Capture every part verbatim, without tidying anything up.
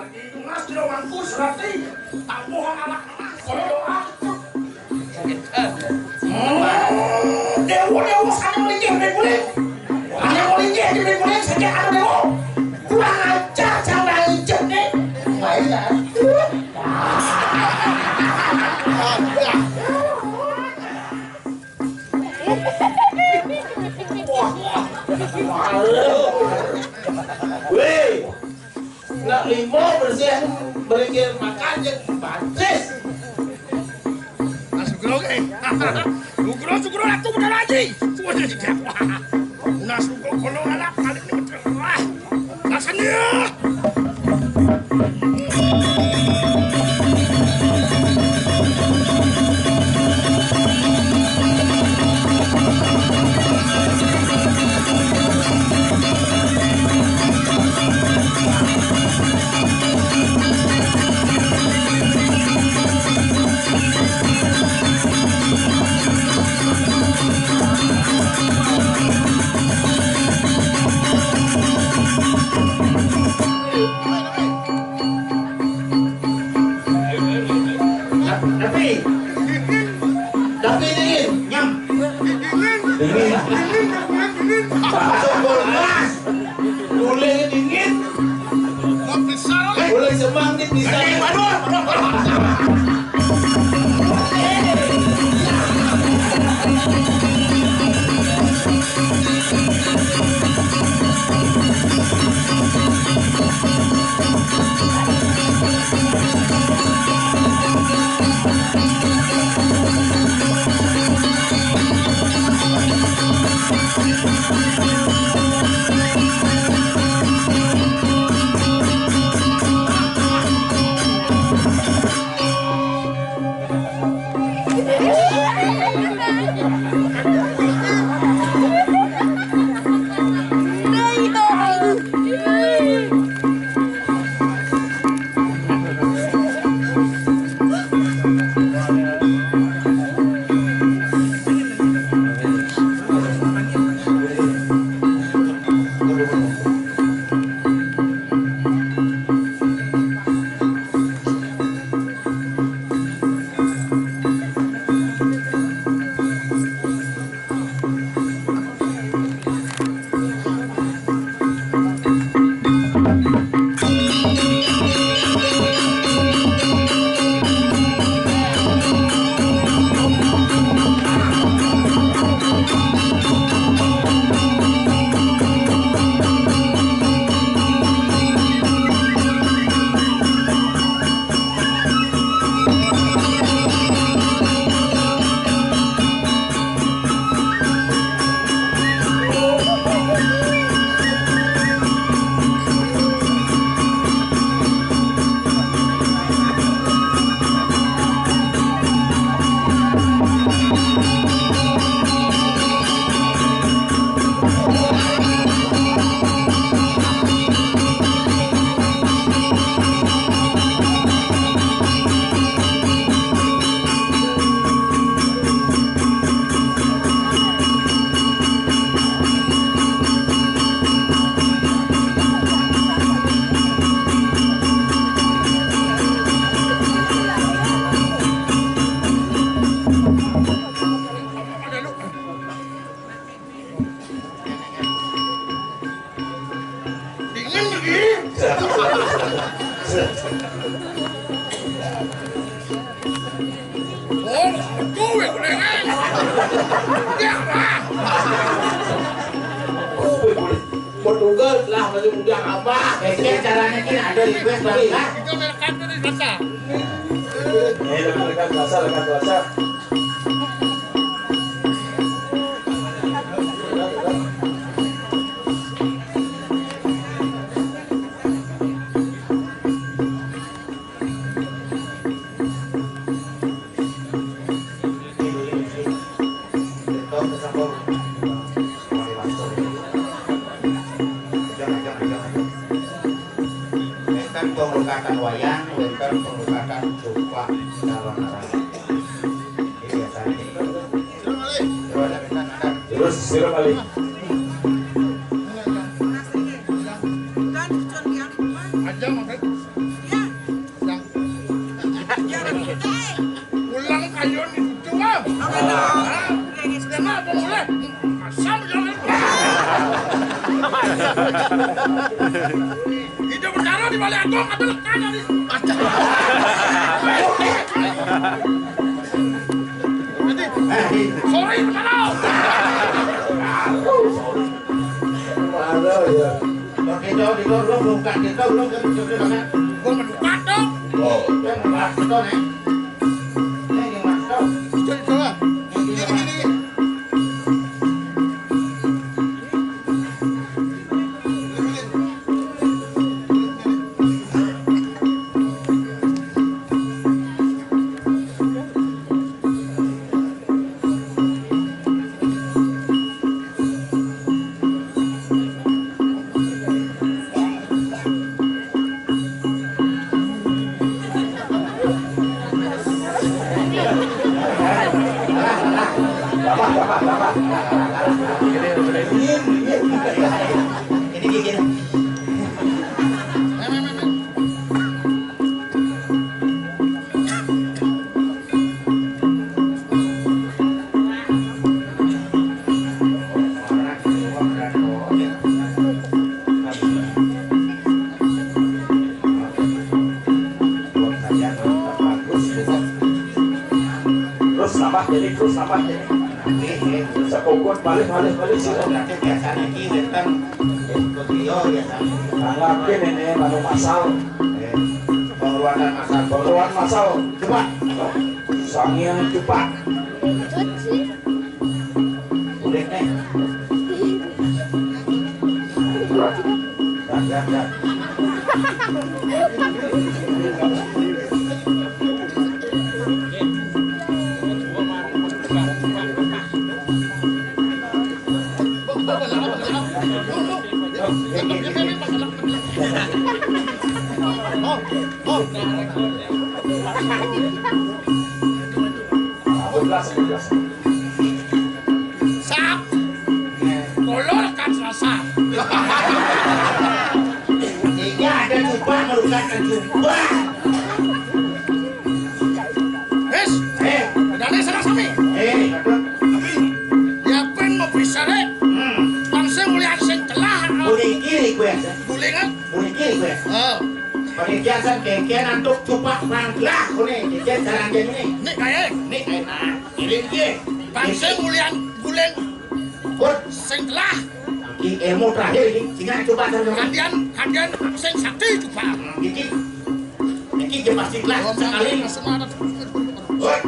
Mas, jero mangku serati, tampuhan anak-anak, koyo doa. Hmm, dewa, dewa, sana melinggih, melinggih. Ana melinggih, melinggih, sejak ada dewa. Kurang ajar, jangan ijek nih. Baik, ya. Wah, wah. Weh. Nak limo bersih, berikir makan, je batis. Nah, sugro, eh. Sugro, sugro, aku bener aja. Semua jadi siapa? Nah, sugro, kalau anak paling ini betul. Wah, rasanya. Tapi, tapi dingin, nyam. Dingin. Masuk kulkas. Boleh dingin. Boleh semangkit di sana. Aduh. Dingin lagi. Oh, betul ya, kudengar. Ya, Pak. Portugal lah, masih muda apa? Kayaknya caranya ini ada request lagi. Itu mereka tuh di masa. Eh, rekan-rekan biasa, rekan biasa. Wénten panglukatan wayang, wénten panglukatan coplak calon arang. Ini biasanya. Terus, sira balik. Aja, Mas. Nah, sudah mah apa boleh? Asam jangan. Itu perkara di Balai Agung ada lekan dari. Sorry, perkara. Parah ya. Oke, jauh di gua belum buka kita belum kan kita kan. Gua mendukat dong. Oh, kan buka kita nih. Ini yang masuk. Itu itu lah. Ini gini gini. Terus tambah jadi, terus tambah jadi. Terus sekukut balik, balik, balik sih. Berarti biasanya ki wénten beliau biasanya. Anggapin ini manu masal. Eh, pengeluaran masal. Pengeluaran masal. Coba. Sangiang cepat. Udah nih. Dah, dah, dah. Sap. Kolor kan Selasa. Ini ada jubah merusak jubah. Wis. Eh, dane salah sami. Eh, tapi ya ben mau bisa rek. Hmm. Bangsa mulian sing telah. Budi kiri gue. Gulingan. Budi kiri gue. Oh. Panitia san kengkian antuk cupak mangklah kune. Kengkian sarang kene. Nek kae. Nek kae. Nah, ini dia. Bangsa mulian guling. Pun sing telah. Iki ilmu terakhir iki. Sing coba terus. Kandian, kandian sing sakti coba. Iki. Iki je pasti telah sekali. Woi.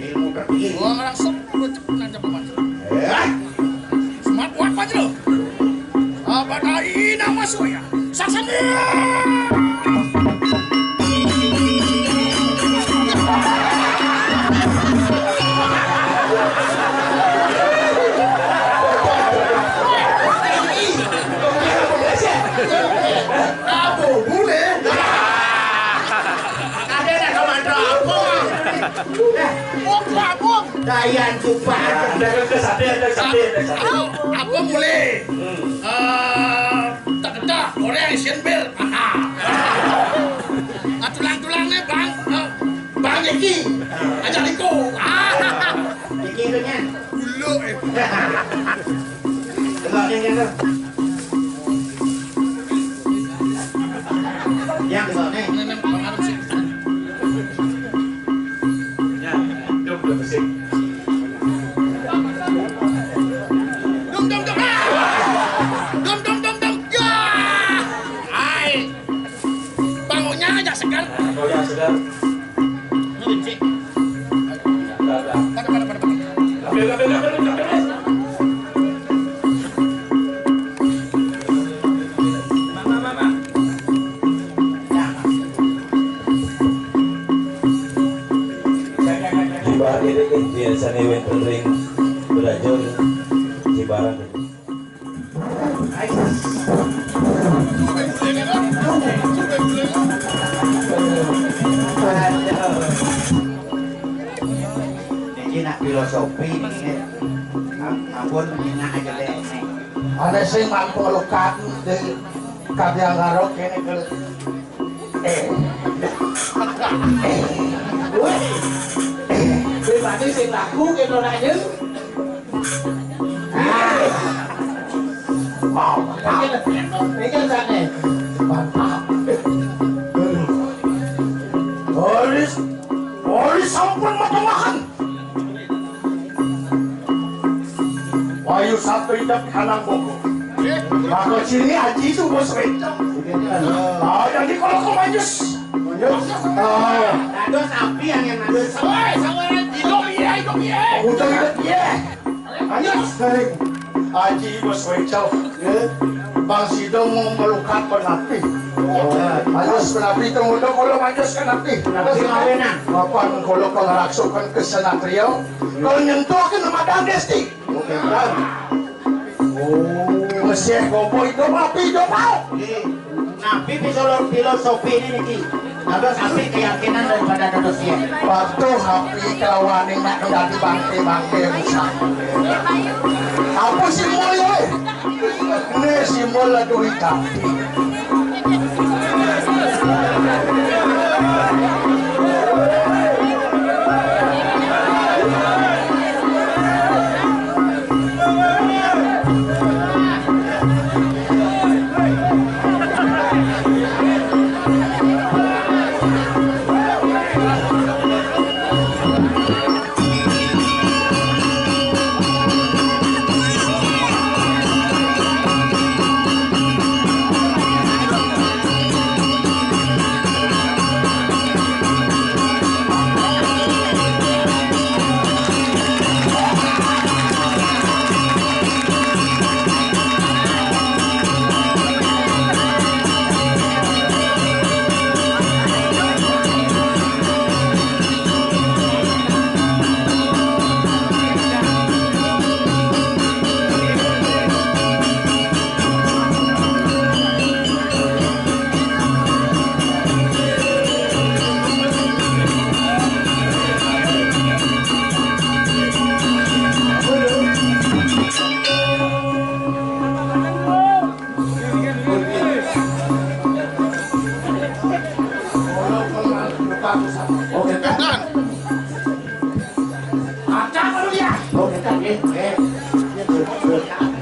Ilmu tertinggi. Wong langsung lu cek nang jaba maju. Eh. Semat kuat maju. Apa tadi nama suya? Sasana. Apa boleh? Ada nak komando apa? Wong Labuh. Dayan Supan. Ada ke sate, ada sate, ada sate. Apa, apa mulai? Hmm. Eh, tak kedah, orang Asian Beer. Ah, tulang-tulangnya Bang, eh, Bang Iki. Aja Liko. Ah. Iki itu nya. Dulu, eh. Tengoknya nya tu. Yang tengoknya. Ini, ini, Bang Arif sih. Ya, dong, dong, sih. Dong, dong, dong. Ah! Dong, dong, dong, dong. Ya! Hai. Bangunnya aja segar. Bangunnya segar. Lu benci. Pada, pada, pada, pada. Ambil, ambil, ambil, ambil, ambil. Di bawah ini biasanya wénten ring belajar di barang. Niki nak filosofi niki. Am-, ampun, minyak aja deh. Ada sing mampu lukat di kadiang garuk ini ke. Eh. Eh. Wih. Eh. Pribadi sing Aku gitu raja. Wow, ini kan sana. Mantap. Boris, Boris sampun matengahan. Wayu satu idep kanang boko. Maka sini aji itu bos wencong. Ah, jadi kalau kau manjus. Manjus. Ah. Dados api yang yang manjus. Woi, sawaran hidup iya, hidup iya. Udah hidup iya. Manjus. Aji bos wencong. Bang Sido mau melukat penapi. Manjus penapi itu udah kalau manjus penapi. Penapi mawinan. Bapak kalau kau ngeraksukan ke senatrio, kau nyentuh ke nama Dang Desti. Oke, kan? Oh, Mesih gopo idup api idup mau. Nggih. Napi pisolo filosofi ini niki? Dados api keyakinan daripada dados yen. Patuh api kelawaning nak dadi bangke-bangke rusak. Apa simbol ya, weh? Ini simbol aduh ikan. Oke, kan? Ada apa lu ya? Oke, kan, ya. Eh, ya, betul, betul.